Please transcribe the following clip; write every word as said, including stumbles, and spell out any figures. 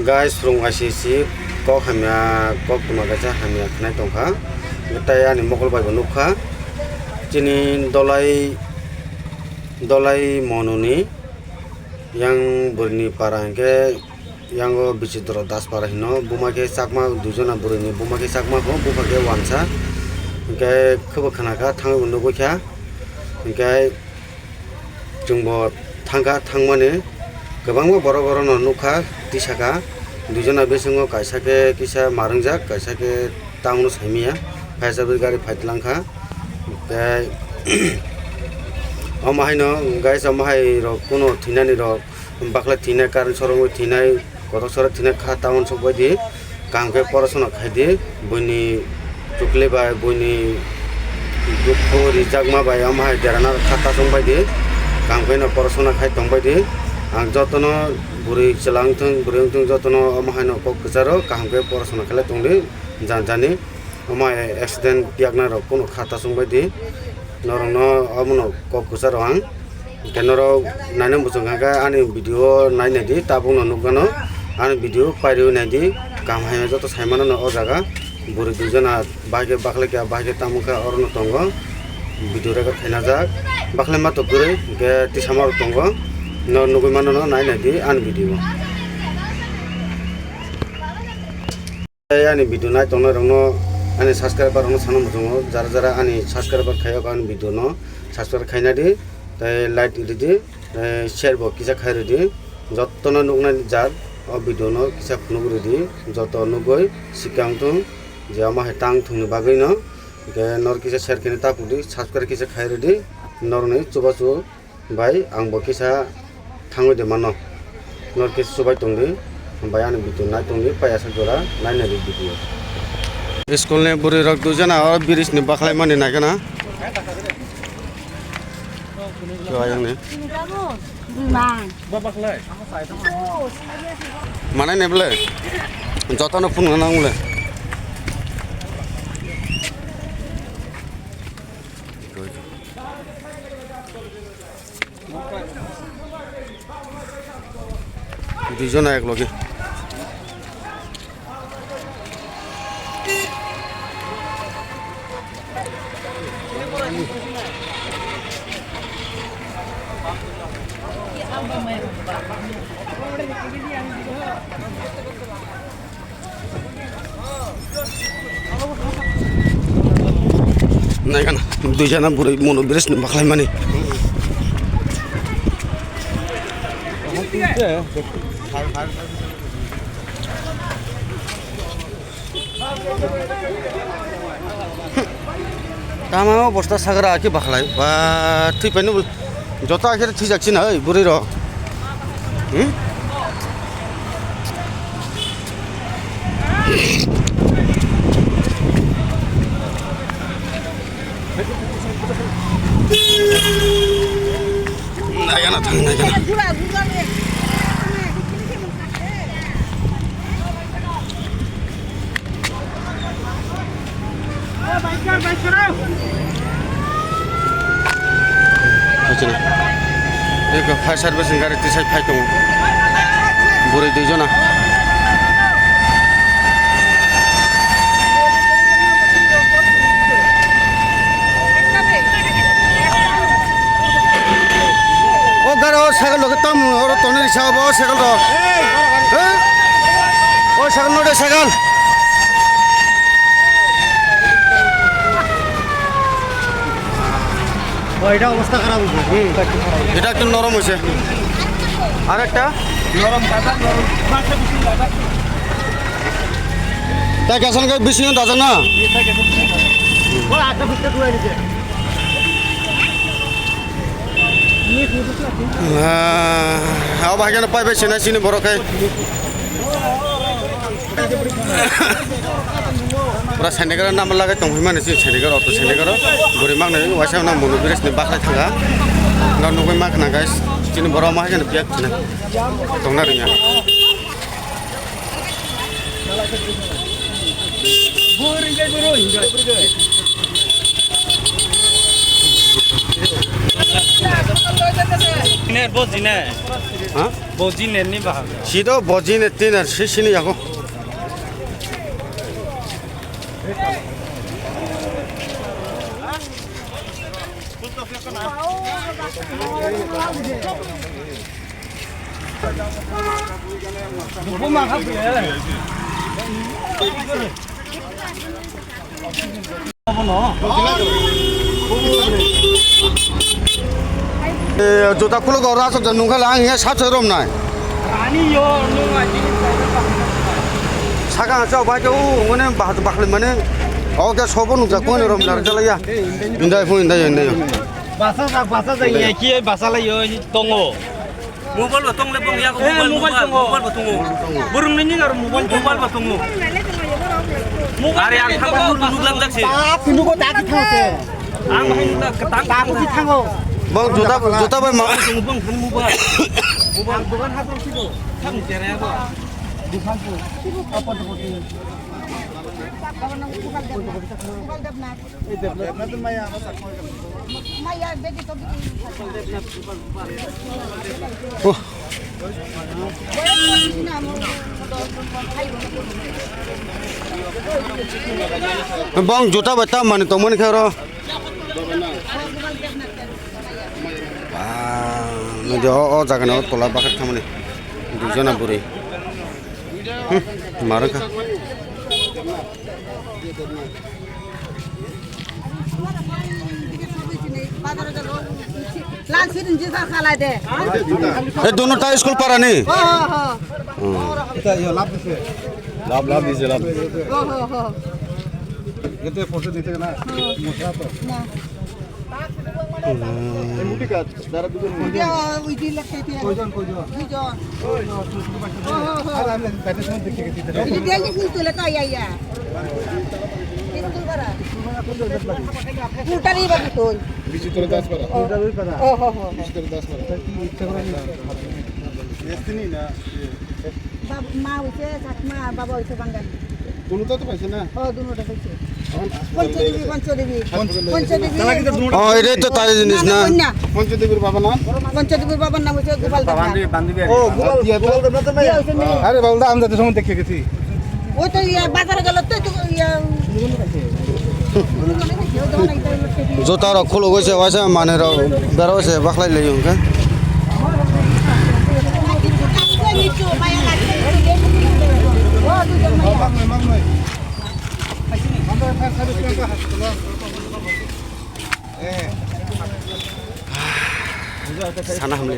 Guys, from I C C kok hamya, kok tuma kaisa hamya khnai tongkha. Tai ani mokol bai bo nukha. Chini dolai, dolai mononi yang burini para hingke yango Bichitro Das para hino. Buma khe Chakma, duijona burini buma khe Chakma ho, bupha khe Wansa. Hingke khebo khnakha, thangwi bo nugwi kha. Hingke Chwngbo thangkha, thangmani kwbangma borok orono nukha, tisakha. Duijona bisingo kaisa khe kisa marwngjak, kaisa khe tamono saimanya, phaisa bai gari phaitwlangkha. Tei omo haino guys, omo hai rok kuno thwinani rok, bakhlai thwinai, current sorongwi thwinai, kotor sora thwinai kha, tamon sok bai di. Kaham khe porosona khai di, buini chukle bai, buini dukhu rijakma bai, omo hai derana kha tasung bai di. Kaham khe no porosona khai tong bai di. Ang jotono bwrwi chwla wng thung, bwrwi wng thung, jotono omo hai no kok kwcharo kaham khe porosona khlai tong di, jan jani. Omo hai accident piyakna rok kuno kha tasung bai di. Norok no omo no kok kwcharo ang. Hingke norok naina muchung kha khe ani video nai nai di, tabukno nukgano ani video pairwi nai di, kaham hamya joto sai mano no o jaga. Bwrwi duijona bahai khe bakhlai kha, bahai khe tamo kha orono tongo, video record khaina jak, bakhlai ma to kwrwi, hingke tisama rok tongo, no nugwi mano no nai nai di ani video. Tei ani video nai tongnai rokno, ani subscriber rokno sana muchungo, jara jara ani subscriber khaiyok ani video no subscribe khaina di, tei like ridi, tei share bo kisa khai ridi, jotono nuknai jar o video no kisa phunuk ridi, joto nugwi sikang thung je omo hai tang thungni bagwi no, hingke nor kisa share khaina ta pudi, subscribe kisa khai ridi, norni chubachu. Bai ang bo kisa thangwi de mano. Nor kisa chubai tongdi. Bai ani video nai tongdi, pai aswk jora nai nai di video. School ni bwrwi rok dui jana o bridge ni bakhlai mani nai gana. Kyo ayang ni. Manai ne ble. Joto no phone nang le. Duijona ek loge. Naikana, duijana bwrwi mono bridge ni bakhlai mani. Tama o bosta sagra aki bakhlai, ba, thwi paino. Joto akhir thwijak sina, oi, bwrwi rok. Hmm? Naigana thang, naigana. Achana. Eko fire service ni gari tisai phai tongo. Bwrwi dui jona. O gari o cycle loge tam oro toni risa obo o cycle rok. He? O cycle no de cycle. O, eta obostha kharap hoyse. Hmm. Eta ekdom norom hoyse. Ar ekta? Norom dada, norom. Masa bisingo dada. Ta kesan ke bisingo dada na? Eta kesan bisingo dada. Wala, eta bisingo dada. Ah, abo hai kheno pai bai sina sini borok hai. Pura Chandigarh nama lagai tong himani si Chandigarh, auto Chandigarh. Guri mak nai waisa na munu bridge ni bakhai thanga. Na nugui mak na guys. Sini borok ma hai kheno biak sina. Tongna ringa. Jiner, bo jiner. Ha? Boji ner ni bahag. Sido boji ner tin ar si sini yago. Eh, juta khuluk oro asok jan nungkha le ang hiya sat soi rom nai. Ani yo nung aji. Saka ang chao bai ke u ngone bahas bakhli mane. Oke sobo nungja kone rom nar jala ya. Indai phu indai indai. Basa jak basa jak ya ki basa la yo tongo. Mobile bo tong le bong ya ko. Eh, mobile, mobile mobile, tongo. Mobile bo tongo. Burung ni ni aro mobile, mobile bo tongo. Mobile are ang thang nuglam jak se. Ta pindu ko ta ki thang se. Ang bahai nuglam ketang. Ta ko ki thango. Bong juta, juta bai ma. Tongo bong han mobile. Mobile dogan ha tong sido. Thang jere ya bo. Dukan ko. Apa to ko. Oh. Bong juta bai tam mani tongmani khe oro. Ah, nadi o, o jaga ni o tola bakhak thamani. Dui jona bwrwi. Hmm, marwkha. Lal sirin jisa salai de. Ei, dono ta school para ni? Ho, ho, ho. Hmm. Lab, lab dise, lab dise. Ho, ho, ho. Ete photo dite na. Ho. Mosra to. Na. Hmm. Ei, muti ka? Dara dujon. Dia, ui, di lakhe dia. Koijon, koijon? Duijon. Oh, oh, oh. Ar ami bete somoi dekhe gesi. Ini dia ini full tole ta ya ya. Ini full bara. Full tali ba betul. Bichi tole das bara. Oh, oh, oh. Bichi tole das bara. Ki ichha kore ni. Destiny na. Bab-, ma hoise Chakma, baba hoise Bangali. Dunuta to paise na? Oh, dunuta paise. Panchadebi, Panchadebi. Panchadebi. Oh, etai to tari jinis na? Kanya. Panchadebir baba nam? Panchadebir babar nam hoise Gopal Debnath. Oh, Gopal, Gopal Debnath to nai? Iya, hoise nai. Are baba, amda to somoi dekhe gesi. Oi to iya, bazar gelo to, to iya. Juta rok khulugwi se waisa manwi rok berok se bakhlai lai hwnkhe. Sana hamle.